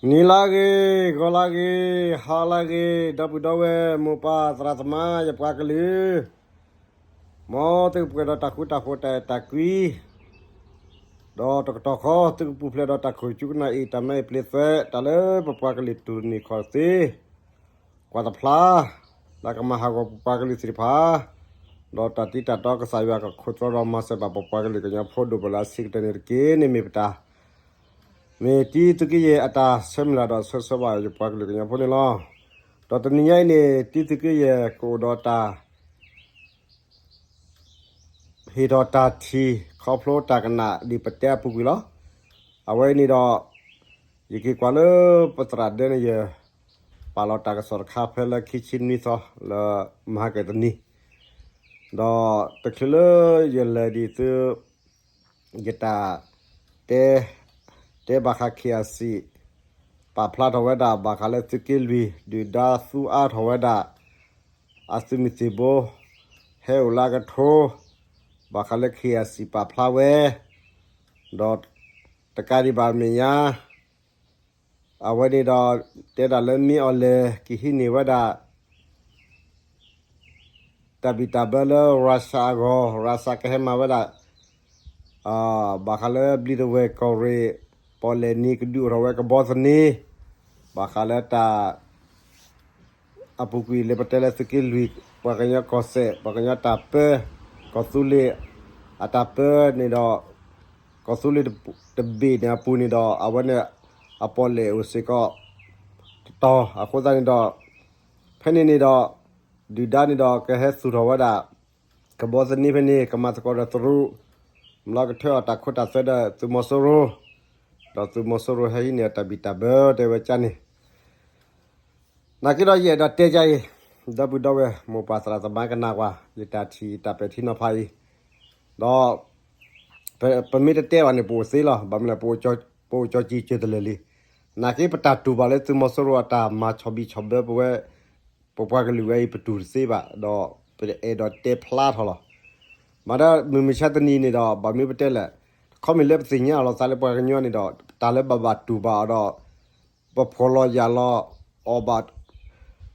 နံၤလၢဂ့ၤ, ဂီၤလၢဂ့ၤ, ဟါလၢဂ့ၤ, ဒီပုၢ်ဒီဝဲၢ် မိၢ်ပၢ်သရၣ်သမါ ယပှၤကလုာ်, မ်သုကပှဲၤဒီးတၢ်ဃူတၢ်ဖိးတၢ်အဲၣ်တၢ်ကွံ, ဒီးတကတီၢ်ဃီ သုကပူၤဖျဲးဒီးတၢ်ခိၣ်ဆူကနၣ်အံၤ တၢ်မၤအံၤပျ့သွဲ တၢ်လၢပပှၤကလုာ်တူၢ်တန့ၢ်ခီၣ်သ့ ကွၢ်တဖျါ လၢကမၤဟးဂီၤပပှၤကလုာ်သ့ၣ်တဖၣ်, ဒီးတၢ်တံတၢ်တီကစၢ်ယွၤကခိးတြီဒီးမၤစၢၤဘၣ်ပပှၤကလုာ်ကညီဖိဒိၣ်ပလၢအဆံးကတၢၢ်န့ၣ်တက့ၢ်န့ၣ်မ့ၢ်ပတၢ်, မ့ၢ်တံသုးက့ယဲၢ်အတၢ်ဆၢမုၢ်လၢ်ဒီးဆၢဂ့ၤဆၢဝါယပှၤကလုာ်ကညီဖိန့ၣ်လီၤ. ဒီးတနံၤညါအံၤန့ၣ် တံသုးက့ယဲၢ်ကအိၣ်ဒီးတၢ် ဟ့ၣ်ထီၣ်တၢ်ထံၣ်ခီဖျိတၢ်ကနၣ်ဒ်ပတဲအပူၤကွံာ်လီၤ. အဝဲအံၤန့ၣ်ဒီး ယက့ၤကွၢ်လၢပသရၣ်ဒၢန့ၣ်ယဲၢ် ပာ်လီၤတၢ်ကစီၣ်တခါဖဲလၢခံဆံနွံသီ လၢမဟါကတနံၤ, ဒီးတချုးလၢယလဲၤဒ်သု ယတၢ်တဲ တဲဘၣ်ဃး KIC ပာ်ဖျါထီၣ်ဝဲဒၣ် ဘၣ်ဃးလၢသုးက့လွံၢ် ဒုၣ်ဒါသူအါထီၣ်ဝဲဒၣ် အသုးမုၢ်သံၣ်ဘိ ဟဲအိၣ်လၢအကထိ ဘၣ်ဃးလၢ KIC ပာ်ဖျါဝဲ, ဒီးတကးဒံးဘၣ်မဲာ်ညါ အဝဲန့ၣ်ဒီး တဲဒၣ်လၢမ့ၢ်အီၤလဲၣ် ကဟံးန့ၢ်ဝဲဒၣ် တၢ်ဘံၣ်တၢ်ဘၢလၢ Russia အဂီၢ်, Russia ကဟဲမၤဝဲဒၣ် ဘၣ်ဃးလၢဘျံးတဝဲၢ်ကီၢ်ရ့ၣ် ပီၣ်လဲၣ်နံၤကဒုးအိၣ်ထီၣ်ဝဲကဘီသန့, ဘၣ်ဃးလၢတၢ် အပူၤကွံာ်လၢပတဲလၢသုးက့လွံၢ် ပှၤကညီကီၢ်စဲၣ် ပှၤကညီတၢ်ပၢ ကီၢ်သူလ့ၤ အတၢ်ပၢန့ၣ်ဒီး ကီၢ်သူလ့ၤတဘ့ၣ်န့ၣ်အပူၤန့ၣ်ဒီး အဝဲန့ၣ် အပီၣ်လဲၣ်အိၣ်စ့ၢ်ကီး တတီၤ အဃိသတးန့ၣ်ဒီး ဖဲန့ၣ်န့ၣ်ဒီး ဒုၣ်ဒါန့ၣ်ဒီး ကဟဲသူၣ်ထီၣ်ဝဲဒၣ် ကဘီသန့ဖဲန့ၣ် ကမၤသကိးဒီးတရူး ဘျီကထၢအီၤတၢ်ခိတၢ်သွဲဒီးသုးမီၤစိရိၤ, ဒီးသုးမီၤစိရိၤဟဲဟံးန့ၢ်တၢ်ဘံၣ်တၢ်ဘၢတဲဝဲကန့ၣ်, နာ်က့ဒီးယအဲၣ်ဒိးတဲကါအံၤ, ဒီပုၢ်ဒီဝဲၢ်မိၢ်ပၢ်သရၣ်သမါကနၣ်ကွၢ် ယတၢ်ထံၣ်တၢ်ပဲာ်ထံနီၤဖးအံၤ, ဒီး ပမ့ၢ်တတဲဘၣ်န့ၣ် ပအိၣ်သ့လီၤ. ဘၣ်မနုၤလဲၣ် ပအိၣ်ကၠီကံကၢတလၢာ်လံ. နာ်က့ပတၢ်တူၢ်ဘၣ်လၢသုးမီၤစိရိၤအတၢ်မၤဆီၣ်ဘံၣ်ဆီၣ်ဘၢပဝဲ ပပှၤကလုာ်ဝဲအံၤ ပတူၢ်တသ့ဘၣ်ဒီး ပအဲၣ်ဒိးတဲဖျါထီၣ်လီၤ. မၤဒီးမုၢ်မဆါတနံၤန့ၣ်ဒီး ဘၣ်မ့ၢ်ပတဲလဲၣ်, ခီမ့ၢ်လၢပသ့ၣ်ညါအီၤလီၤသးလၢပှၤကညီန့ၣ်ဒီး တၢ်လၢဘၣ်ဘၣ်တူၢ်ဘၣ်အီၤဒီး ပဖှီၣ်လီၤယာ်လီၤ အီၣ်ဘၣ်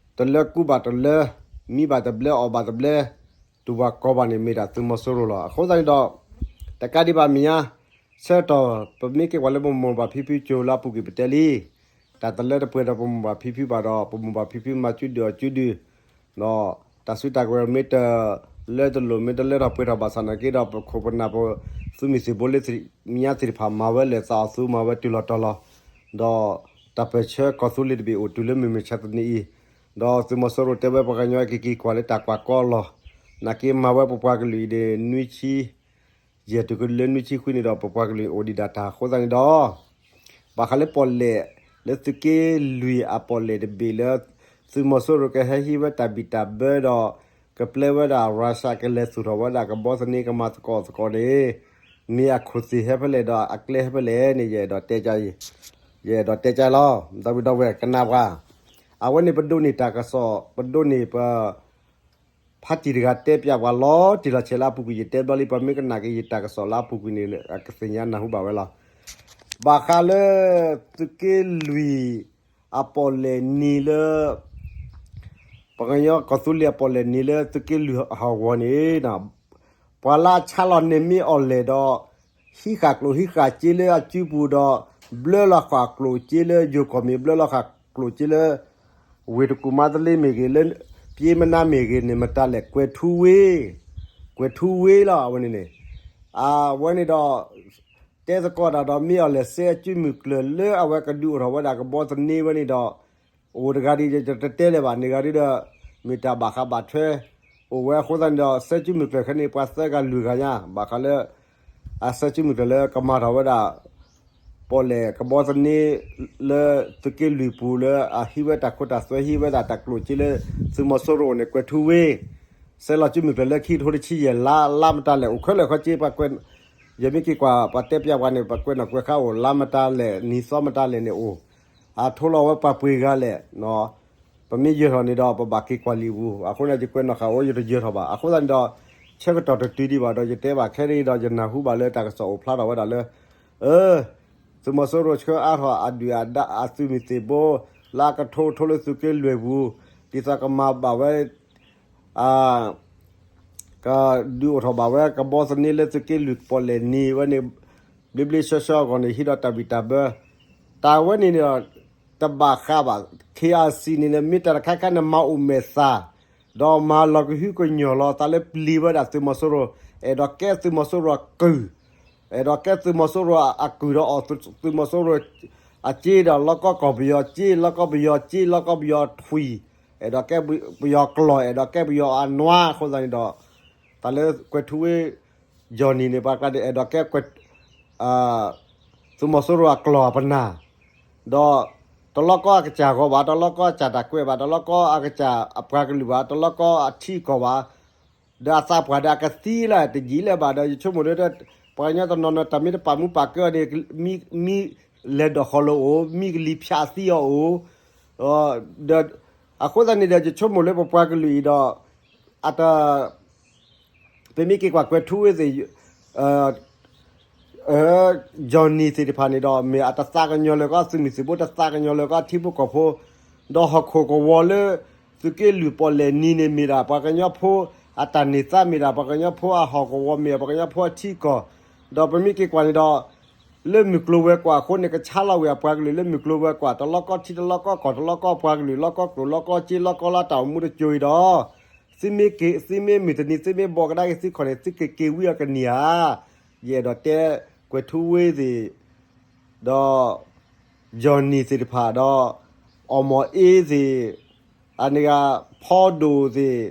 တလၢကူဘၣ်တလၢ, မံဘၣ်တဘျဲအီၣ်ဘၣ်တဘျဲ, တူၢ်ဘၣ်ကီဘၣ်န့ၣ် မ့ၢ်ဒၣ်သုးမီၤစိရိၤလီၤ. အဃိသတးန့ၣ်ဒီး တကးဒံးဘၣ်မဲာ်ညါ ဆၢကတီၢ် ပမ့ၢ်က့ၤကွၢ်လၢပမိၢ်ဘၣ်ဖံဖုကၠိလၢအပူၤကွံာ်ပတဲလံ, တၢ်တလၢတပှဲၤဒီးပမိၢ်ဘၣ်ဖံဖုဘၣ်ဒီး ပမိၢ်ဘၣ်ဖံဖုမၤစုဒုၣ်အီၤစုဒုၣ်, ဒီးတၢ်စုတၢ်ကဝဲၤမ့ၢ်တလၢတလိာ်မ့ၢ်တလၢထီၣ်ပှဲၤထီၣ်ဘၣ်ဆၣ်နာ်က့ဒီး ပခိၣ်ပနၢ်ပသုးမုၢ်သံၣ်ဘိလၢညါသ့ၣ်တဖၣ်မၤဝဲလဲၤသးအီၤသူမၤဝဲတုၤလီၤတီၤလီၤ, ဒီးတၢ်ပၢၢ်ဆၢကီၢ်သူလ့ၤတဘ့ၣ်အိၣ်တုၤလၢမုၢ်မဆါတနံၤအံၤ, ဒီးသုးမီၤစိရိၤတဲဝဲပှၤကညီက့ၤက့ၤကွၢ်လၢတၢ်ကွၢ်ကီလီၤ. နာ်က့မၤဝဲပပှၤကလုာ်အံၤန့ၣ် နွံဆံ ယဲၢ်တုၤကလၢနွံဆံဃုန့ၣ်ဒီး ပပှၤကလုာ်အိၣ်ဒံးဒၣ်တၢ်အဃိသတးန့ၣ်ဒီး ဘၣ်ဃးလၢပီၣ်လဲၣ် လၢသုးက့လွံၢ်အပီၣ်လဲၣ်တဘ့ၣ်လၢ သုးမီၤစိရိၤကဟဲဟံးဝဲတၢ်ဘံၣ်တၢ်ဘၢဒီး ကပျဲဝဲဒၣ် Russia ကလဲၤသူၣ်ထီၣ်ဝဲဒၣ်ကဘီသန့ကမၤသကိးသကိးန့ၣ် မ့ၢ်အခိၣ်သ့ၣ်ဟဲဖဲလဲၣ်ဒီးအကျဲဟဲဖဲလဲၣ်န့ၣ် ယအဲၣ်ဒိးတဲကါအံၤ, ယအဲၣ်ဒိးတဲကါလီၤ. ဒီပုၢ်ဒီဝဲၢ်ကနၣ်ပှၤ, အဝဲန့ၣ်ပဒိးန့ၢ်တၢ်ကစီၣ် ပဒိးန့ၢ်ပ ဖါတံၢ်တဂၤတဲပျးပှၤလီၤတံၢ်လီၤဆဲးလၢအပူၤကွံာ် ယတဲဘျီလံ ပမ့ၢ်ကနၣ်က့ၤယတၢ်ကစီၣ်လၢအပူၤကွံာ်န့ၣ် အကသ့ၣ်ညါနၢ်ဟူဘၣ်ဝဲလီၤ. ဘၣ်ဃးလၢ သုးက့လွံၢ် အပီၣ်လဲၣ်နံၤလၢ ပှၤကညီကီၢ်သူလ့ၤအပီၣ်လဲၣ်နံၤလၢသုးက့လွံၢ်ဟီၣ်ကဝီၤန့ၣ် ပှၤလၢအဆါလီၤန့ၢ်မ့ၢ်အီၣ်လဲၣ်ဒီး ဟံးဃာ်ကျိၣ်ဟံးဃာ်စ့လၢအစုပူၤဒီး ဘျၢလီၤဃာ်ကျိၣ်စ့လၢယိၤကီၢ်မ့ၢ်ဘျၢလီၤဃာ်ကျိၣ်စ့လၢ ဝ့ၢ်တကူၣ်မါသလ့မ့ၢ်ဂ့ၤ လၢပျ့မနါမ့ၢ်ဂ့ၤန့ၣ် မတၤလဲၣ် ကွဲၤထူဝ့, ကွဲၤထူဝ့လီၤ အဝဲန့ၣ်န့ၣ်, အဝဲန့ၣ်ဒီး တဲသကိးတၢ်ဒီးမ့ၢ်အီၣ်လဲၣ် စဲအစုမုၢ်ကျၢၢ်လၢအဝဲကဒုးအိၣ်ထီၣ်ဝဲဒၣ်ကဘီသန့ဝဲန့ၣ်ဒီး အိၣ်တဂၤဒ်ယတတဲလၢၤဘၣ် န့ၢ်ဂၤဒ်ဒီး မ့ၢ်တၢ်ဘၣ်ဃးဘၣ်ထွဲ အိၣ်ဝဲအဃိသတးန့ၣ်ဒီး စဲစုမုၢ်ကျၢၢ်ခဲန့ၣ် ပှၤသၢဂၤလွံၢ်ဂၤညါ ဘၣ်ဃးလၢ အစဲစုမုၢ်ကျၢၢ်လၢကမၤထီၣ်ဝဲဒၣ် ပီၣ်လဲၣ်ကဘီသန့ လၢသုးက့လွံၢ်ပူၤလၢအဟံးဝဲတၢ်ခိတၢ်သွဲဟံးဝဲဒၣ်တၢ်ကျိၣ်စ့လၢ သုးမီၤစိရိၤန့ၣ် ကွဲၤထူဝ့ စဲလီၤစုမုၢ်ကျၢၢ်လၢခံကထိတဆံယဲၢ်လါ လါမတၤလဲၣ် အိၣ်ခဲလၢာ်ခဲဆ့ ပှၤကွဲး ယမ့ၢ်က့ၤကွၢ် ပှၤတဲပျးပှၤန့ၣ် ပှၤကွဲးနီၣ်ကွဲးဃါအိၣ် လါမတၤလဲၣ် နံၤသီမတၤလဲၣ်န့ၣ်အိၣ် အထိလီၤဝဲပှၤပှ့ၤဂၤလဲၣ် ပမ့ၢ်ယၢၤထီၣ်န့ၣ်ဒီး ပဘၣ်က့ၤကွၢ်လံာ်ပူၤ အဃိန့ၣ် ယကွဲးနီၣ်ဃာ်အိၣ် ယတယၢၤထီၣ်ဘၣ် အဃိသတးန့ၣ်ဒီး ဆၢကတီၢ်တတုၤဒံးဘၣ်ဒီး ယတဲဘၣ်ခဲအံၤဒီး ယနၢ်ဟူဘၣ်လၢတၢ်ကစီၣ်အိၣ်ဖျါထီၣ်ဝဲဒၣ်လၢ အၢ သုးမီၤစိရိၤဆှၢအါထီၣ်အဒုၣ်အဒါအသုးမုၢ်သံၣ်ဘိ လၢအကထိကထိလၢသုးက့လွံၢ်ပူၤ ဒ်သိးကမၤဘၣ်ဝဲ ကဒုးအိၣ်ထီၣ်ဘၣ်ဝဲကဘီသန့လၢသုးက့လွံၢ်ပီၣ်လဲၣ်နံၤဝဲန့ၣ် ဘျ့ဘျ့ဆှီဆှီအဂီၢ်န့ၣ် ဟံးဒီးတၢ်ဘံၣ်တၢ်ဘၢ တၢ်ဝဲန့ၣ်န့ၣ်ဒီး တဘၣ်ဃးဘၣ် KIC န့ၣ်န့ၣ် မ့ၢ်တၢ်တခါခါန့ၣ် မၤအိၣ်မဲာ်သၣ် ဒီးမၤလီၤကဟုကညီၢ်လီၤသးလၢပျံၤဝဲဒၣ်သုးမီၤစိရိၤ အဲၣ်ဒိးကဲသုးမီၤစိရိၤအကုၢ် အဲၣ်ဒိးကဲသုးမီၤစိရိၤအကုၢ်ဒီးအီၣ်သုးမီၤစိရိၤအစ့ဒီး လီၢ်ကီၢ်ကီၢ်ပယီၤစ့ လီၢ်ကီၢ်ပယီၤစ့ လီၢ်ကီၢ်ပယီၤထွံၣ် အဲၣ်ဒိးကဲပယီၤကျီၢ် အဲၣ်ဒိးကဲပယီၤအနွါအဃိသတးန့ၣ်ဒီး တၢ်လၢကွဲၤထူဝ့ Johnny န့ၣ် ပှၤကျါန့ၣ် အဲၣ်ဒိးကဲ သုးမီၤစိရိၤအကျီၢ်အပနၢ် ဒီး တလီၢ်ကီၢ်အကစၢ်ဂီၤဘၣ် တလီၢ်ကီၢ်အစၢ်တၢ်ကွဲးဘၣ် တလီၢ်ကီၢ်အကစၢ်အပှၤကလုာ်ဘၣ် တလီၢ်ကီၢ်အထံအကီၢ်ဘၣ် ဒီးအသးပှၢ်ဒီးအကသံလၢတယံာ်လၢၤဘၣ်ဒီး ယဆိကမိၣ်လၢ ပှၤကညီတနီၤနီၤ တၢ်မ့ၢ်တပာ်မူပာ်ကဲအီၤန့ၣ် မံလဲၤဒိးဃီၤလၢအိၣ် မံကလံၤဖၠးသံအီၤအိၣ် ဒီး အဃိသတးန့ၣ်ဒီး ယဆိကမိၣ်လၢပပှၤကလုာ်အံၤဒီး အတ ပမ့ၢ်က့ၤကွၢ်ကွဲၤထူဝ့သ့ၣ် Johnny သ့ၣ်တဖၣ်န့ၣ်ဒီး မ့ၢ်အတသးကညီၤလၢၤကီး သုးမုၢ်သံၣ်ဘိတသးကညီၤလၢၤကီး ထံဖိကီၢ်ဖိ ဒီးဟီၣ်ခိၣ်ကဝီၤလၢ သုးက့လွံၢ်ပီၣ်လဲၣ်နံၤန့ၣ် မ့ၢ်ဒၣ်ပှၤကညီဖိအတၢ်န့ၢ်သါ မ့ၢ်ဒၣ်ပှၤကညီဖိအဟီၣ်ကဝီၤ မ့ၢ်ပှၤကညီဖိအထံကီၢ် ဒီးပမ့ၢ်က့ၤကွၢ်န့ၣ်ဒီး လၢမုၢ်ကျိၤဝဲၤကွာ်အဃိန့ၣ် ကဆါလီၤဝဲအပှၤကလုာ်လၢမုၢ်ကျိၤဝဲၤကွာ် တလီၢ်ကီၢ်ထံတလီၢ်ကီၢ်ကီၢ် တလီၢ်ကီၢ်ပှၤကလုာ် လီၢ်ကီၢ်ကျိာ် လီၢ်ကီၢ်စ့ လီၢ်ကီၢ်လၢတၢ်အိၣ်မူတစိၤအံၤဒီး သုမ့ၢ်က့ၤ သုမ့ၢ်မုၢ်တနံၤ သုမ့ၢ်ဘီကဒါက့ၤသုခီၣ်န့ၣ် သုကက့ၤဝံအီၤကန့ၢ်ဧါ. ယအဲၣ်ဒိးတဲ ကွဲၤထူဝ့သ့ၣ် ဒီး Johnny သ့ၣ်တဖၣ်ဒီး အီၣ်မီၢ်အ့သ့ၣ် အန့ၣ်ဂ့ၤ ဖီဒိၣ်သ့ၣ်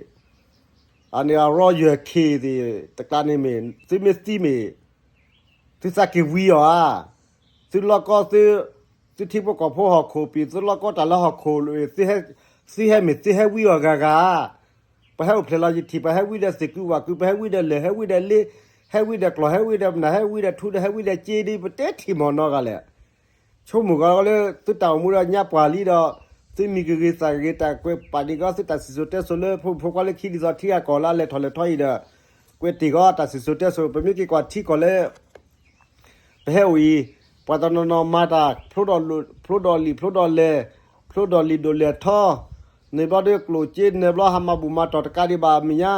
အန့ၣ်ဂ့ၤ ရီယၢၢ်ခ့ၣ်သ့ၣ် တကျါန့ၣ်မ့ၢ် သုမ့ၢ်သံမ့ၢ် သုသးက့ၤဝံအီၤဧါ. သုလီၢ်ကီၢ်သု သုထံဖိကီၢ်ဖိဟီၣ်ခိၣ်ပံၤ သုလီၢ်ကီၢ်တၢ်လၢဟီၣ်ခိၣ် သုဟဲမ့ၢ်သုဟဲဝံအီၤဂၤဂၤဧါ. ပှၤဟဲအိၣ်ဖျဲၣ်လီၤယထံၣ် ပှၤဟဲဝံဒီးသ့ၣ်ကုဝၣ်ကု ပှၤဟဲဝံဒီးလၢၢ် ဟဲဝံဒီးလ့ ဟဲဝံဒီးကျီၢ် ဟဲဝံဒီးပနၢ် ဟဲဝံဒီးထူဒီး ဟဲဝံဒီးစ့ဒီး ပတဲထံၣ်မီၢ်နီတဂၤလဲၣ်. ဆိကမိၣ်ဂီၤလၢ သုတၢ်အိၣ်မူဒီးညါပှၢ်လံဒီး သုမံၤကဂ့ၤသးကဂ့ၤ တၢ်ကွဲးပာ်ဒံးကီးသုတၢ်စံၣ်စိၤတဲစိၤလၢဖိမုၣ်ဖိခွါလၢခံဒ်သိးထံဂၤကီၢ်လၢအလဲၤထီၣ်လဲၤထီအံၤဒီး ကွဲးတ့ၢ်ကီးတၢ်စံၣ်စိၤတဲစိၤ ပမ့ၢ်က့ၤကွၢ်ထံကီၢ်လၢ ပဟဲအိၣ်အံၤ ပှၤတနီၤနီၤမၤတၢ် ဖျိဒီးလံာ်ဖျိဒီးလဲၢ် ဖျိဒီးလံာ်ဒိၣ်လဲၢ်ထီ န့ၣ်ဘျီဒီးကျိၣ်စ့ န့ၣ်ဘျီဟးမၤဘူၣ်မၤတီၢ်တကးဒံးဘၣ်အမဲာ်ညါ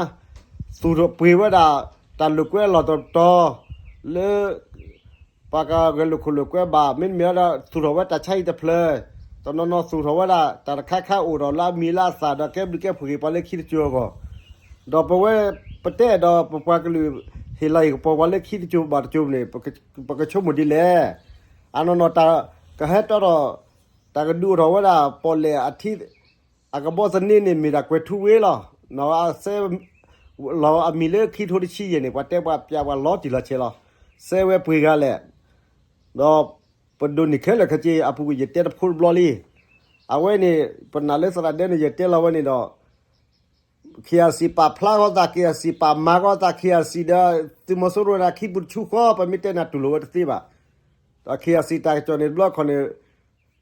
သူၣ်ထီၣ်ပှ့ၤဝဲဒၣ် တၢ်လိာ်ကွဲအလီၢ်တတီၤ လၢ ပှၤကဂဲၤလိာ်ခိၣ်လိာ်ကွဲဘၣ် မ့တမ့ၢ်ဒီး သူၣ်ထီၣ်ဝဲတၢ်ဆါဟံၣ်တဖျၢၣ် တနီၤနီၤသူၣ်ထီၣ်ဝဲဒၣ် တၢ်တခါခါအိၣ်ဒီးလၢအမံၤလၢအသၣ်ဒီးကဲဘျုးကဲဖှိၣ်က့ၤပှၤလၢခံတစိၤအဂီၢ် ဒီးပဝဲ ပတဲဒီးပပှၤကလုာ် ဟ့ၣ်လီၤဟ့ၣ်ကပီၤပှၤလၢခံတစိၤဘၣ်တစိၤန့ၣ် ပကဆိကမိၣ်ဒ်လဲၣ်. အနီၢ်နီၢ်တၢ်ကဟဲတီဒီး တၢ်ကဒုးအိၣ်ထီၣ်ဝဲဒၣ် ပီၣ်လဲၣ်အထံ အကဘီသန့န့ၣ် မ့ၢ်ဒၣ်ကွဲၤထူဝ့လီၤ. နီၢ်အစဲ လီၤအမံၤလၢခံထိတဆံယဲၢ်န့ၣ် ပှၤတဲပှၤပျးပှၤလီၤတံၢ်လီၤဆဲးလီၤ. စဲဝဲပှ့ၤဂၤလဲၣ်. ဒီးပဒိးန့ၢ်ခဲလၢာ်ခဲဆ့ အပူၤကွံာ်ယတဲတဖိတဘျီလံ. အဝဲန့ၣ် ပနာ်လၢသရၣ်ဒဲန့ၣ် ယတဲလီၤဝဲန့ၣ်ဒီး KIC ပာ်ဖျါဃီသး KIC ပာ်မၤဃီသး KIC ဒီး သုးမီၤစိရိၤန့ၣ် ခံပူၤတဆူဃီ ပမ့ၢ်တဲနၤတူၢ်လိာ်ဝဲတသ့ဘၣ်. ဒီး KIC တၢ်ကစီၣ်န့ၣ် တဘျီခီန့ၣ်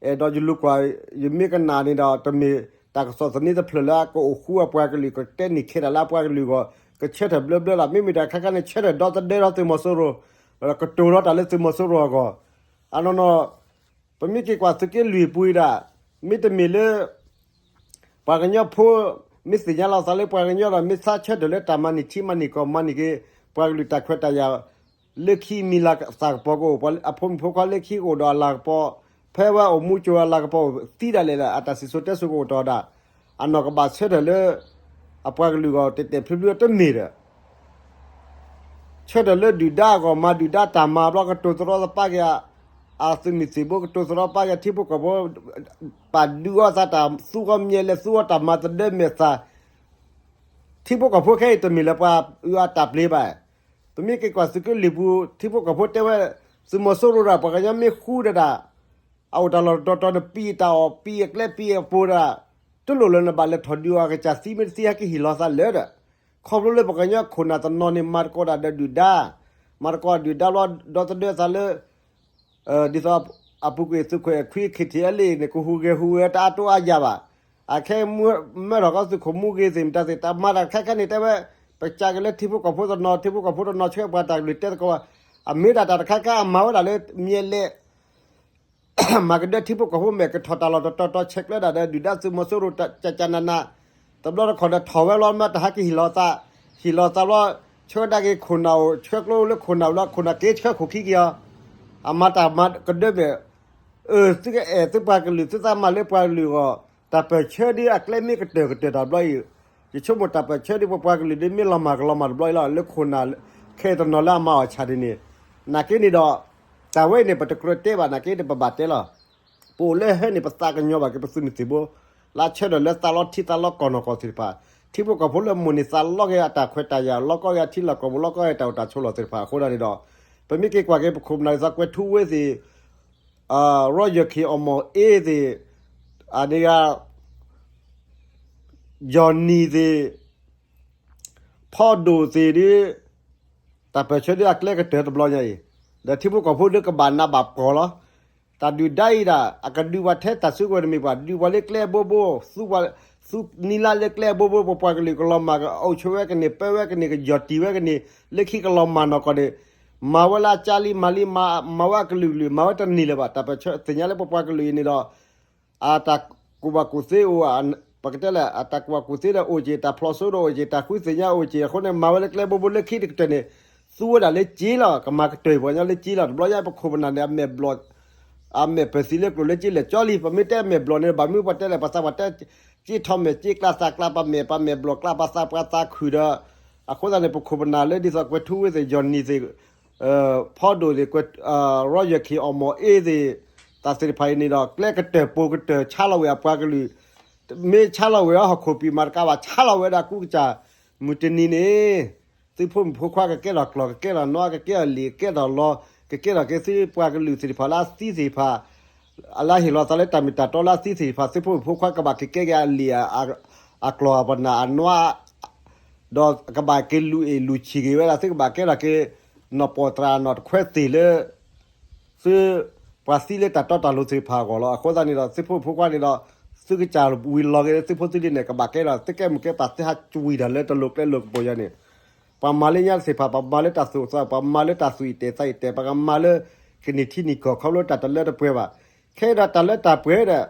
အဲၣ်ဒိးယလူၤကွၢ် ယမ့ၢ်ကနၣ်န့ၣ်ဒီး တမ့ၢ်တၢ်ကစီၣ်သန့တဖျၢၣ်လၢအကအိၣ်ဃူအပှၤကလုာ် ကတဲန့ၢ်ခဲတၢ်လၢအပှၤကလုာ်အဂီၢ် ကဆၢထၢၣ်ဘျၢဘျၢလီၤ. မ့မ့ၢ်တၢ်ခါခါန့ၣ် ဆၢထၢၣ်ဒီသဒၢဒီးသုးမီၤစိရိၤ ကတိၤဒီးတၢ်လၢသုးမီၤစိရိၤအဂီၢ် အနီၢ်နီၢ် ပမ့ၢ်က့ၤကွၢ်သုးက့လွံၢ်ပူၤအံၤဒၣ် မ့တမ့ၢ်လၢ ပှၤကညီဖိ မ့ၢ်သ့ၣ်ညါလီၤသးလၢပှၤကညီဒီး မ့ၢ်သးဆၢထၢၣ်လၢတၢ်မၤန့ၢ်ထံမၤန့ၢ်ကီၢ် မၤန့ၢ်က့ၤ ပှၤကလုာ်တၢ်ခွဲးတၢ်ယာ် လၢခံမံၤလၤသၣ်ကပီၤကအိၣ် အဖိမုၣ်ဖိခွါလၢခံကအိၣ်ဒီးအလၤကပီၤ ဖဲဝဲအိၣ်မူကၠိၤအလၤကပီၤ သံဒၣ်လဲာ်ဒီး အတၢ်စံၣ်စိၤတဲစိၤကအိၣ်တီၢ်ဒၣ် အနီၢ်ကဘၣ်ဆၢထၢၣ်လၢ အပှၤကလုာ်အဂီၢ် တဲာ်တဲာ်ဖျုးဖျုးတမ့ၢ်ဒီး ဆၢထၢၣ်လၢဒုၣ်ဒါအဂီၢ် မၤဒုၣ်ဒါတၢ်မၤဘျီ ကတိၤသရီသပၢက့ၤ အသုးမုၢ်သံၣ်ဘိ ကတိၤသရီပာ်က့ၤထံဖိကီၢ်ဖိ ပာ်ဒုးအီၣ်သးတၢ် သူအီၣ်မၠဲးလဲး သူအီၣ်တၢ်မၤသဒၢမဲာ်သၣ် ထံဖိကီၢ်ဖိခဲအံၤတမ့ၢ်လၢပှၤအုၣ်အတၢ်ပျ့ၤဘၣ်. ပမ့ၢ်က့ၤကွၢ်သုးက့လွံၢ်ပူၤ ထံဖိကီၢ်ဖိတဲဝဲ သုးမီၤစိရိၤဒီးပှၤကညီမ့ၢ်ဃူဒီးဒၣ် အအိၣ်တၢ်လီၢ်တတီၤတီၤန့ၣ် ပံးတၢ်အီၣ် ပံးအကျဲ ပံးအပိၤဒီး တလိၣ်လၢနဘၣ်လဲၤထီၣ်ဒုးအီၤ အကစၢ်သံမ့ၢ်တသံ ဟဲက့ၤဟ့ၣ်လီၤသးလၢဒီး ခီဖျိလၢပှၤကညီခိၣ်နၢ်တနီၤန့ၣ် မၤသကိးတၢ်ဒီးဒုၣ်ဒါ မၤသကိးဒုၣ်ဒါဘျီ ဒီသဒၢသးလၢ ဒ်သိးအပူၤကွံာ်သုးခိၣ်အဲၣ်ခွံ ခံထံၣ်အဲလ့ၣ်န့ၣ် ကဟူးဂဲၤဟူးဂဲၤတၢ်အါတိအါယၢ်ဘၣ်. အခဲမၢထီၣ်ကီးသုးခိၣ်မူဂ့ၤသ့ၣ်မတၤသ့ၣ် တၢ်မၤတၢ်တခါခါန့ၣ် တဲဝဲ ပကးက့ၤလၢထံဖိကီၢ်ဖိတနီၤ ထံဖိကီၢ်ဖိတနီၤဆှၢပှၤတၢ်ကလုၢ်တဲသကိး အမ့ၢ်ဒၣ်တၢ်တခါခါအမၤဝဲဒၣ်လၢမၠဲးလဲး မၤကဒၢထံဖိကီၢ်ဖိမဲာ် ကထီၣ်တၢ်လီၢ်တတီၤတီၤ ဆဲးကျၢဒၣ်ဒီး ဒုၣ်ဒါသုးမီၤစိရိၤ ကကနန, တဘျီတခီၣ်ဒီးထီၣ်ဝဲလီၤ မ့ၢ်တဟးကဟ့ၣ်လီၤသး, ဟ့ၣ်လီၤသးဘျီ, ဆှၢဒၣ်က့ၤခိၣ်နၢ်အိၣ် ဆှၢကျိလၢခိၣ်နၢ်အိၣ်လီၤ ခိၣ်နၢ်က့ၤဆှၢခိၣ်ခံက့ၤအီၤ, အမၤတၢ်မၤကဒၢမဲာ်, အၢ သုကအဲၣ်သုပှၤကလုာ် သုသးမၤလၢပှၤကလုာ်အဂီၢ်, တၢ်ပၢၢ်ဆၢဒ်အကျဲမ့ၢ်ကတၢၢ်ကတၢၢ်တၢ်တဘျီအံၤ, ယဆိကမိၣ်တၢ်ပၢၢ်ဆၢဒ်ပပှၤကလုာ်ဒ်မ့ၢ်လီၤမၢ်ကလီၤမၢ်တဘျီအံၤလီၤ လၢခိၣ်နၢ်ခဲအံၤတနီၤလၢအမၤအီၣ်ဆၣ်ဒ်န့ၣ်, နာ်က့န့ၣ်ဒီး, တၢ်ဝဲအံၤန့ၣ် ပတကြၢးတဲဘၣ် နာ်က့န့ၣ် ပဘၣ်တဲလီၤ. ပအိၣ်လၢဟဲန့ၣ် ပသးကညီၤဘၣ်က့ၤပသုးမုၢ်သံၣ်ဘိ, လၢဆၢထၢၣ်လၢသးလီထံသးလီကီၢ်နီၢ်ကီၢ်သ့ၣ်တဖၣ်, ထံဖိကီၢ်ဖိလၢမိၢ်န့ၣ်သးလီက့ၤအတၢ်ခွဲးတၢ်ယာ် လီကီက့ၤအထံလီၢ်ကီၢ်ပူၤ လီကီက့ၤအတၢ်အိၣ်တၢ်ဆိးလီၢ်သ့ၣ်တဖၣ်အဃိဒၣ်န့ၣ်ဒီး, ပမ့ၢ်က့ၤကွၢ်က့ၤပခိၣ်ပနၢ်လၢသးကွဲၤထူဝ့သ့ၣ်, ရီယၢၢ်ခ့ၣ်အီၣ်မီၢ်အ့သ့ၣ်, အန့ၣ်ဂၤ ယီၢ်နံၤသ့ၣ်, ဖီဒိၣ်သ့ၣ်ဒ်, တၢ်ပၢၢ်ဆၢဒ်အကျဲကတၢၢ်တဘျီညါအံၤ, ဒီးထံဖိကီၢ်ဖိဒ်ကဘၣ်နးဘၣ်ဖှီၣ်လီၤ. တၢ်ဒုၣ်ဒါအံၤဒၣ် အကဒုးပှၤထဲတၢ်စုကဝဲၤတမ့ၢ်ဘၣ် ဒုးပှၤလၢကျဲအဘိဘိ, သူနံၤလါလၢကျဲအဘိဘိ ပပှၤကလုာ်ကလီၤမၢ် ကအိၣ်ဆိးဝဲကန့ၢ် ပၢဝဲကန့ၢ် ကယီၢ်တံၢ်ဝဲကန့ၢ် လၢခံကလီၤမၢ်နီၢ်ကီၢ်န့ၣ်, မၤဝဲလၢအကၢလံ မၤလံ မၤဝဲအကလုာ်ကလုာ် မၤဝဲတန့ၢ်လၢၤဘၣ် တၢ်ပၢၢ်ဆၢသ့ၣ်ညါလၢပပှၤကလုာ်အံၤန့ၣ်ဒီး အတၢ်ကူၣ်ဘၣ်ကူၣ်သ့အိၣ်, ပကတဲလဲၣ် အတၢ်ကူၣ်ဘၣ်ကူၣ်သ့ဒီးအိၣ်က့ၤ တၢ်ဖျိးစိဒီးအိၣ်က့ၤ တၢ်ဃုသ့ၣ်ညါအိၣ်က့ၤ အဃိန့ၣ် မၤဝဲလၢကျဲဘိဘိလၢခံတကတၢၢ်န့ၣ်, သူဝဲဒၣ်လၢက့လီၤ ကမၤကတၢၢ်ပှၤကညီလၢက့လီၤ တဘျီညါပခိၣ်ပနၢ်န့ၣ် အမဲာ်ဘျီၣ်, အမဲာ်ပၢၢ်သံလၢကျိၤလၢက့လဲၣ်ကၠီလံ ပမ့ၢ်တဲမဲာ်ဘျီၣ်န့ၣ် ဘၣ်မနုၤပှၤတဲလဲၣ် ပှၤသးပှၢ်တဲ, က့ထီၣ်မဲာ်က့ကျါသးကျါ ပမဲာ် ပမဲာ်ဘျီၣ်ကျါ ပသးပှၢ်သးခုၣ်ဒီး, အဃိသတးန့ၣ် ပခိၣ်ပနၢ်လၢဒ်သိးကွဲၤထူဝ့သ့ၣ် ယီၢ်နံၤသ့ၣ် ဖီဒိၣ်သ့ၣ် ရီယၢၢ်ခ့ၣ်အီၣ်မီၢ်အ့သ့ၣ်, တၢ်သ့ၣ်တဖၣ်အံၤန့ၣ်ဒီး ကျဲကတၢၢ်ပိာ်ကတၢၢ်ဆါလီၤဝဲအပှၤကလုာ်, မ့ၢ်ဆါလီၤဝဲအဟီၣ်ခိၣ်ပံာ်မၤတကးဘၣ် ဆါလီၤဝဲဒၣ်ကူကစၢ်, မုၢ်တနံၤန့ၣ်, သုးဖိမုၣ်ဖိခွါကကဲထီၣ်ကျီၢ် ကကဲထီၣ်နီၣ် ကကဲထီၣ်လံာ် ကကဲထီၣ်လီၤ ကကဲထီၣ်က့ၤသုပှၤကလုာ်သ့ၣ်တဖၣ်လၢအသံသ့ၣ်တဖၣ်, အလၢဟ့ၣ်လီၤသးလၢတၢ်မ့ၢ်တၢ်တီလၢအသံသ့ၣ်တဖၣ် သုးဖိမုၣ်ဖိခွါကဘၣ်က့ၤကဲက့ၤအလံာ်, အကျီၢ်အပနၢ်အနီၣ် ဒီးကဘၣ်က့ၤလူၤအ့ၣ်လူၤဆံးက့ၤဝဲဒၣ် သုကဘၣ်ကဲထီၣ်က့ၤ နီၢ်ပီၣ်တြၢ်နီၢ်တခွဲသ့ၣ်လၢ သုပှၤသံလၢတၢ်တီတၢ်လိၤသ့ၣ်တဖၣ်အဂီၢ်လီၤ. အဃိသတးန့ၣ်ဒီး သုးဖိမုၣ်ဖိခွါန့ၣ်ဒီး သုကစၢ်ဝံၤလီၤက့ၤလၢသုးဖိသုးလံၤန့ၣ် ကဘၣ်ကဲထီၣ်သုကဲမုၢ်ကဲပၢ် သုဟးကွံာ်တၢ်လၢတလိၤကျဲလိၤကပူၤယါန့ၣ်, ပှၤမၤလၢညါသ့ၣ်တဖၣ် ပှၤမၤလၢတၢ်သူၣ်အိၣ်သးအိၣ် ပှၤမၤလၢတၢ်သူၣ်အံၣ်တဲာ်သးအံၣ်တဲာ် ပှၤကမၤလၢ ကန့ၢ်ထံန့ၢ်ကီၢ်ခီဖျိတၢ်တလၢတပှဲၤဘၣ်. ခဲအံၤဒီးတၢ်လၢတၢ်ပှဲၤဒီး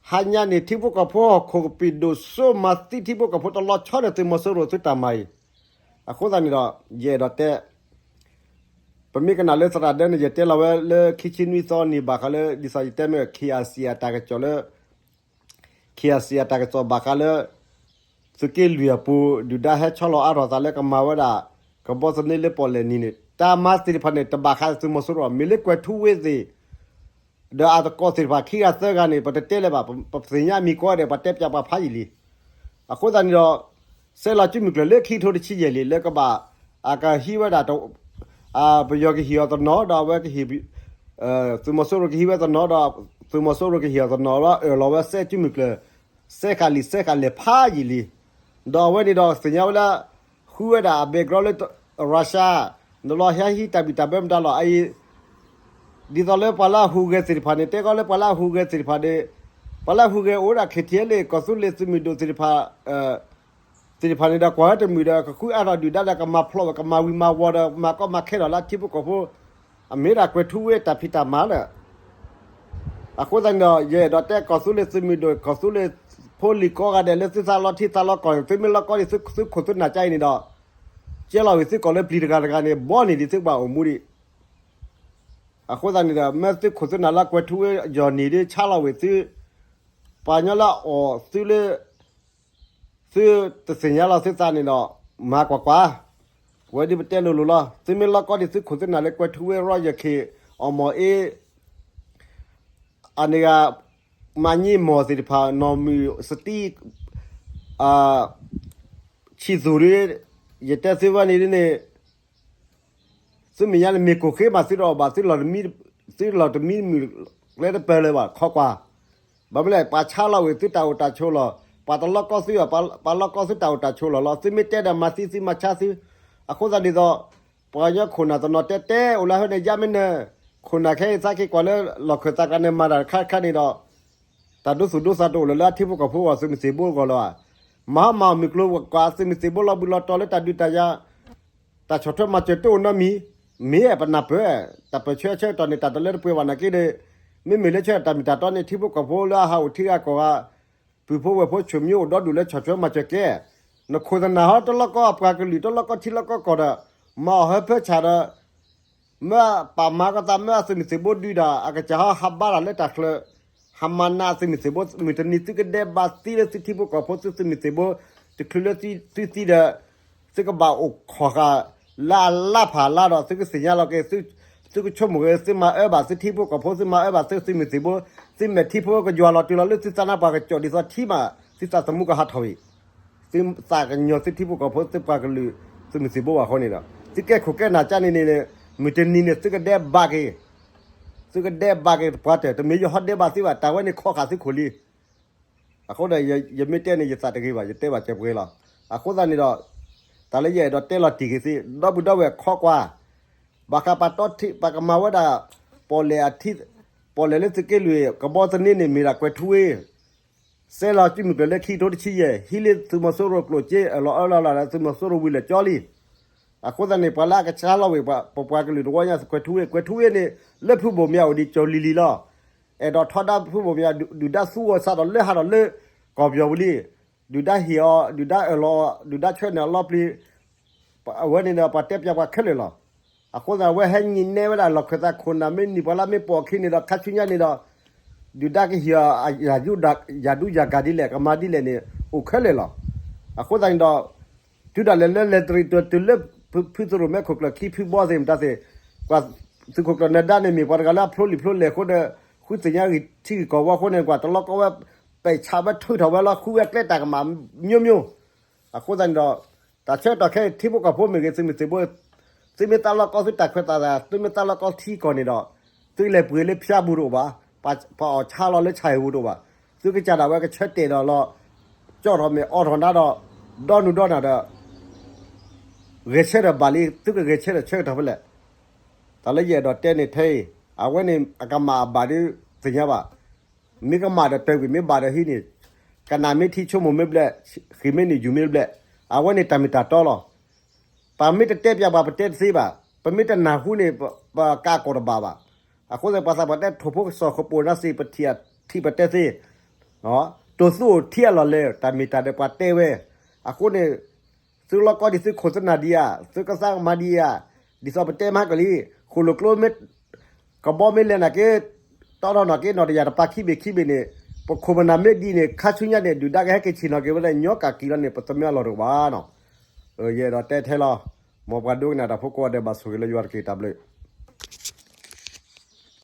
ဟါညါန့ၣ် ထံဖိကီၢ်ဖိဟီၣ်ခိၣ်ကပံာ်ဒိၣ်စိမၤသံထံဖိကီၢ်ဖိတလီၤဆီဒီးသုးမီၤစိရိၤသုတၢ်မၤအံၤ, အဃိသတးန့ၣ်ဒီး ယအဲၣ်ဒိးတဲ, ပမ့ၢ်ကနၣ်လၢသရၣ်ဒၢန့ၣ် ယတဲလီၤဝဲလၢခံဆံနွံသီနံၤဘၣ်ဃးလၢ ဒ်သိးယတဲမ့ၢ် KIC အတၢ်ကစီၣ်လၢ KIC အတၢ်ကစီၣ်ဘၣ်ဃးလၢ သုးက့လွံၢ်အပူၤ ဒုၣ်ဒါဟဲဆီလီၤအါထီၣ်သးလၢကမၤဝဲဒၣ် ကဘီသန့လၢပီၣ်လဲၣ်နံၤန့ၣ် တၢ်မၤသ့ၣ်တဖၣ်န့ၣ် တဘၣ်ဃးသုးမီၤစိရိၤ မ့ၢ်လၢကွဲၤထူဝ့သ့ၣ် ဒီးအသကိးသ့ၣ်တဖၣ်ခံဂၤသၢဂၤန့ၣ် ပတတဲလၢၤဘၣ် ပသ့ၣ်ညါမံၤကီးဒဲး ပှၤတဲပျးပှၤဖးယံာ်လံ. အဃိသတးန့ၣ်ဒီး စဲးလီၤစုမုၢ်ကျၢၢ်လၢခံကထိတဆံယဲၢ်လံ လၢကဘၣ် အကဟံးဝဲဒၣ် ပယီၤကဟ့ၣ်အီၤတနီၤ ဒီးအဝဲကဟ့ၣ် သုးမီၤစိရိၤကဟံးဝဲတနီၤဒီး သုးမီၤစိရိၤကဟ့ၣ်အီၤတနီၤလီၤ အၢၣ်လီၤဝဲစဲးစုမုၢ်ကျၢၢ် စဲးဃာ်လံာ်စဲးဃာ်လဲၢ်ဖးယံာ်လံ. ဒီးအဝဲန့ၣ်ဒီးသ့ၣ်ညါဝဲလၢ ဃုဝဲဒၣ်အ background လၢ Russia နလီၤဟဲဟံးတၢ်ဘံၣ်တၢ်ဘၢမတၤလီၤ အအံၤ ဒ်သိးလၢပှၤလၢအဟူးဂဲၤသ့ၣ်တဖၣ်န့ၣ် တဲကီးလၢပှၤလၢအဟူးဂဲၤသ့ၣ်တဖၣ်န့ၣ် ပှၤလၢအဟူးဂဲၤအိၣ်ဝဲဒၣ် KTLA ကီၢ်သူလ့ၤသုးမုၢ်ဒိၣ်သ့ၣ်တဖၣ် သ့ၣ်တဖၣ်န့ၣ်ဒီး ကွၢ်ဝဲတမုာ်ဒီး ကဃုအါထီၣ်ဒုၣ်ဒါဒီး ကမၤဖျိးဝဲ ကမၤဝံၤမၤဝီၤဒီး မၤကီမၤခဲထီၣ်လၢထံဖိကီၢ်ဖိ အမ့ၢ်ဒၣ်ကွဲၤထူဝ့တၢ်ဖံးတၢ်မၤလၢ အဃိသတးန့ၣ်ဒီး ယအဲၣ်ဒိးတဲကီၢ်သူလ့ၤသုးမုၢ်ဒိၣ် ကီၢ်သူလ့ၤဖိလံၤကိးဂၤဒဲးလၢသုသးလီထံသးလီကီၢ်န့ၣ် သုမ့ၢ်လီၤကီဒံးသုးခိၣ်သုးနၢ်ကါအံၤန့ၣ်ဒီး ကဲလီၤဝံၤသုကိးလၢပျံၤတဂၤတဂၤန့ၣ် ဘီန့ၣ်ဒံးသုကဘၣ်အိၣ်မူဒံး အဃိသတးန့ၣ်ဒီး မ့ၢ်သုးခိၣ်သုးနၢ်လၢကွဲၤထူဝ့ယီၢ်နံၤဒ်ဆါလီၤဝံၤသု ပှၤကညီလၢအီၣ်သုလၢ သုတသ့ၣ်ညါလီၤသုသးန့ၣ်ဒီး မၤကွၢ်ကွၢ်, ဝဲဒ်ပတဲလိၤလိၤလီၤ. သုမ့ၢ်လီၤကီဒံးသုးခိၣ်သုးနၢ်လၢကွဲၤထူဝ့ ရီယၢၢ်ခ့ၣ် အီၣ်မီၢ်အ့ အန့ၣ်ဂၤ မၤညံမီၢ်သ့ၣ်တဖၣ် နီၢ်မုၢ်စတံ ဆံၣ်သူၣ်ဒ် ယတဲသုဝဲန့ၣ်ဒ်န့ၣ် သုမဲာ်ညါန့ၣ် မ့ၢ်ကိၢ်ဃ့မး သုတအီၣ်ဘၣ် သုလီၤတမံမုၢ်ကျဲတပၢၢ်လၢၤဘၣ် ခီကွၢ်. ဘၣ်မနုၤလဲၣ် ပှၤဆါလီၤဝံၤသုတၢ်အိၣ်တၢ်ဆိးလီၤ. ပှၤတလီၤကီသုအီၤ ပှၤလီၤကီသုတၢ်အိၣ်တၢ်ဆိးလီၤလီၤ. သုမ့ၢ်တဲဒီးမၤသံသုမၤဆါသု အဃိသတးဒ်သိး ပှၤကညီခိၣ်နၢ်တနီၤတဲတဲအိၣ်လၢဟဲန့ၣ် ယါမ့ၢ်နၢၤ ခိၣ်နၢ်ခဲအံၤသးက့ၤကွၢ်လၢလီၢ်ခၢၣ်သးကျါန့ၣ် မၤတၢ်တခါတခါန့ၣ်ဒီး တၢ်ဒိသူၣ်ဒိသးတအိၣ်လၢၤလၢအထံဖိကီၢ်ဖိအဂီၢ် သုးမုၢ်သံၣ်ဘိအဂီၢ်လၢၤဘၣ်. မၤဟီၣ်မၤအီၣ်မုၢ်ကျိၤဝဲၤကွာ် သုးမုၢ်သံၣ်ဘိလီၤဘှံးလီၤတီၤလၢတၢ်ဒုးတၢ်ယၤ တၢ်ဆီၣ်ထွဲမၤစၢၤတအိၣ်နီတမံၤ, မ့ၢ်ပနၢ်ပၢၢ်, တၢ်ပၢၢ်ဆၢအဆၢကတီၢ်န့ၣ် တၢ်တလၢတပှဲၤဘၣ်နာ်က့ဒီး, မ့မ့ၢ်လၢဆၢတၢ်မ့ၢ်တၢ်တီန့ၣ် ထံဖိကီၢ်ဖိလၢအဟးအိၣ်ထံဂၤကီၢ်ဂၤ ပုၢ်ဖိဝဲၢ်ဖိဆူၣ်မံအိၣ်ဒီဒူၣ်လၢဆီၣ်ထွဲမၤစၢၤကဲ, နခိၣ်သနၢ်ဟီတလီၢ်ကီၢ်အပှၤကလုာ် တလီၢ်ကီၢ်ထံလီၢ်ကီၢ်ကီၢ်ဒီး မၤအီၣ်ဟၢဖၢဆၣ်ဒီး မၢအပာ်မၤကသး မၢအသုးမုၢ်သံၣ်ဘိဒုးဒီး အကစၢ်ဟီဟးဘါတၢ်လၢတၢ်ချၢ, ဟးမၤနးအသုးမုၢ်သံၣ်ဘိ မုၢ်တနံၤသုကဒဲးဘးသံလၢ သုထံဖိကီၢ်ဖိ သုသုးမုၢ်သံၣ်ဘိ တချုးလၢသုသံဒီး သုကဘၣ်အိၣ်ခိးဃာ်လၢအလါဖးလါဒီး သုကသ့ၣ်ညါလီၤက့ၤ, သုကဆိကမိၣ်က့ၤ သုမၤအၢဘၣ်သုထံဖိကီၢ်ဖိ သုမၤအၢဘၣ်သုသုးမုၢ်သံၣ်ဘိ, သုမဲာ်ထံဖိကယွၤလီၤတုၤလီၤလၢသုသးနါပှၤကစီၣ်ဒ်သိးထံမး, သုသးသမူကဟးထီၣ်ဝံၤ သုသးကညီၤသုထံဖိကီၢ်ဖိ သုပှၤကလုာ် သုးမုၢ်သံၣ်ဘိဘၣ်အဃိန့ၣ်ဒီး သုကဲခိၣ်ကဲနၢ်ကန့ၣ်န့ၣ် မုၢ်တနံၤန့ၣ် သုကဒဲးဘးက့ၤ, သုကဒဲးဘးက့ၤပှၤတၢၢ် တမ့ၢ်ယဟီဒဲးဘးသုဘၣ် တၢ်ဝဲန့ၣ်ခီဃာ်သုခိၣ်လံ. အဃိဒီး ယမ့ၢ်တဲန့ၣ် ယသးတဂ့ၤဘၣ် ယတဲဘၣ်စဲပှဲၤလီၤ. အဃိသတးန့ၣ်ဒီး တၢ်လၢယအဲၣ်ဒိးတဲလီၤတံၢ်က့ၤသ့ ဒီပုၢ်ဒီဝဲၢ်ခီကွၢ် ဘၣ်ဃးပှၤတီထံ ပှၤကမၤဝဲဒၣ် ပီၣ်လဲၣ်အထံ ပီၣ်လဲၣ်လၢသုးက့လွံၢ် ကဘီသန့န့ၣ် မ့ၢ်ဒၣ်ကွဲၤထူဝ့ စဲလီၤစုမုၢ်ကျၢၢ်လၢခံကထိတဆံယဲၢ် ဟံးလၢသုးမီၤစိရိၤကျိၣ်စ့ အၢၣ်လီၤအၢၣ်လီၤလီၤဒီး သုးမီၤစိရိၤဝံၤလၢာ်ကၠီလံ. အဃိသတးန့ၣ် ပှၤလၢအကဆါလီၤဝံၤ ပပှၤကလုာ်တဝီညါ ကွဲၤထူဝ့ ကွဲၤထူဝ့န့ၣ် လၢဖုဘိၣ်မၠးအိၣ်ဒံးကၠီၤလံၤလံၤလီၤ. အဲၣ်ဒိးထီဒါဖုဘိၣ်မၠး ဒုၣ်ဒါသူအီၤစးထီၣ်လၢဟးထီၣ်လၢကီၢ်ပယီၤပူၤလံ. ဒုၣ်ဒါဟ့ၣ်အီၤ ဒုၣ်ဒါအၢၣ်လီၤအီၤ ဒုၣ်ဒါဆှၢန့ၢ်အီၤလီပျံၤ အဝဲန့ၣ်ဒီး ပှၤတဲပၠးပှၤခဲလၢာ်လီၤ. အဃိသတး အဝဲဟဲညံးနဲဝဲဒၣ်လီၢ်ခၢၣ်သးခိၣ်နၢ်မ့ၢ်နံၣ် ပှၤလၢမ့ၢ်ပိာ်အခံန့ၣ်ဒီး ခါဆူညါန့ၣ်ဒီး ဒုၣ်ဒါကဟ့ၣ်အီၤ ယၤဒူယၤဂၤဒ်လဲၣ် ကမၤဒ်လဲၣ်န့ၣ် အိၣ်ခဲလၢာ်လီၤ. အဃိသတးန့ၣ်ဒီး တုၤဒၣ်လဲာ်လၢလဲၤတရံးတတုၤလၢ ဖုသုးရိၣ်မဲခိၣ်ကျၢၢ်ခံဖုဘီသ့ၣ်မတၤသ့ၣ် ပှၤသုးခိၣ်ကျၢၢ်နၢၤဒါန့ၣ်မ့ၢ်ပှၤတဂၤလၢအဖျိလံာ်ဖျိလဲၢ်အဃိဒီး ဃုသ့ၣ်ညါဂံၢ်ထံဂံၢ်ကီၢ်ဝဲအဃိန့ၣ် ပှၤတလီၢ်ကီၢ်ဝဲ ပဲာ်ဆးဝဲထုးထီၣ်ဝဲလီၤ ဃုဝဲကျဲတၢ်ကမၣ်မျိုးမျိုး အဃိသတးန့ၣ်ဒီး တၢ်ဆၢကတီၢ်ခဲအံၤ ထံဖိကီၢ်ဖိမ့ၢ်ဂ့ၤ သုးမုၢ်သံၣ်ဘိ သုမ့ၢ်သးလီၢ်ကီၢ်သုတၢ်ခွဲးတၢ်ယာ် သုမ့ၢ်သးလီၢ်ကီၢ်ထံကီၢ်န့ၣ်ဒီး သုလဲၤပှ့ၤလၢဖၠါပူၤတအိၣ်ဘၣ်, ပှၤအီၣ်ဆါလီၤလၢဆၣ်ဟ့ၣ်ပူၤတအိၣ်ဘၣ်, သုကစၢ်ဒၣ်ဝဲကဆၢတဲာ်ဒီးလီၤ ကၠီၣ်ထီၣ်မ့ၢ်အီထီၣ်နၤဒီး ဒီနုၤဒီနၤဒီး ဂဲၤဆၢထၢၣ်ဘၣ်လံ သုကဂဲၤဆၢထၢၣ်ဆၢကတီၢ်ဖဲလဲၣ်. တၢ်လၢယအဲၣ်ဒိးတဲန့ၣ်ထဲအံၤ အဝဲန့ၣ်အကမၣ်အဘၣ်ဒ်သ့ၣ်ညါဘၣ်. မ့ၢ်ကမၣ်ဒီးတၢၢ်ကွံာ် မ့ၢ်ဘၣ်ဒီးဟံးန့ၢ်, ကနၣ်မ့ၢ်ထံဆိကမိၣ်မ့ၢ်ဘျဲၣ်, ဃ့ၢ်မ့ၢ်န့ၢ်ယူၤမ့ၢ်ဘျဲၣ်, အဝဲန့ၣ်တၢ်မ့ၢ်တၢ်တီလီၤ. ပမ့ၢ်တတဲပၠးပှၤ ပတဲတသ့ဘၣ်, ပမ့ၢ်တနၢ်ဟူန့ၣ် ပကးကိးတဘၣ်ဘၣ်. အဃိသတး ပှၤသးပှၢ်တဲထိၣ်ဖိကစီၣ်ကပိာ်နါစ့ၢ် ပထံၣ်အထံၣ်ပတဲသ့, တိၢ်သူအိၣ်ထံအလီၢ်လဲၢ် တၢ်မ့ၢ်တၢ်ဒီးပှၤတဲဝဲ. အဃိန့ၣ် သုလီၢ်ကီၢ်ဒံး သုခိၣ်သနၢ်ဒံးဧါ, သုကသးကမၤဒံးဧါ, ဒ်သိးပတဲမၤကလံ, ဃိၣ်လိာ်ကျိမ့ၢ် ကဘီမ့ၢ်လဲၤနာ်က့, တီထီၣ်နာ်က့ နီၢ်တယၢ်တပၤခံဘ့ၣ်ခံဘ့ၣ်န့ၣ်, ပခိၣ်ပနၢ်မ့ၢ်ဒ်န့ၣ် ခါဆူညါန့ၣ် ဒုၣ်ဒါကဟဲက့ၤဆ့ၣ်နီၤက့ၤဝဲဒၣ် ညီကၢ်ကံၤလီၤန့ၣ် ပသမၢအလီၢ်တအိၣ်ဘၣ်နီၤ. ယအဲၣ်ဒိးတဲထဲလီၤ. မ်ပှၤဒိကနၣ်တၢ်ဖိကိးဂၤဒဲး ဘၣ်ဆိၣ်ဂ့ၤလၢယွၤတက့ၢ် တၢ်ဘျုး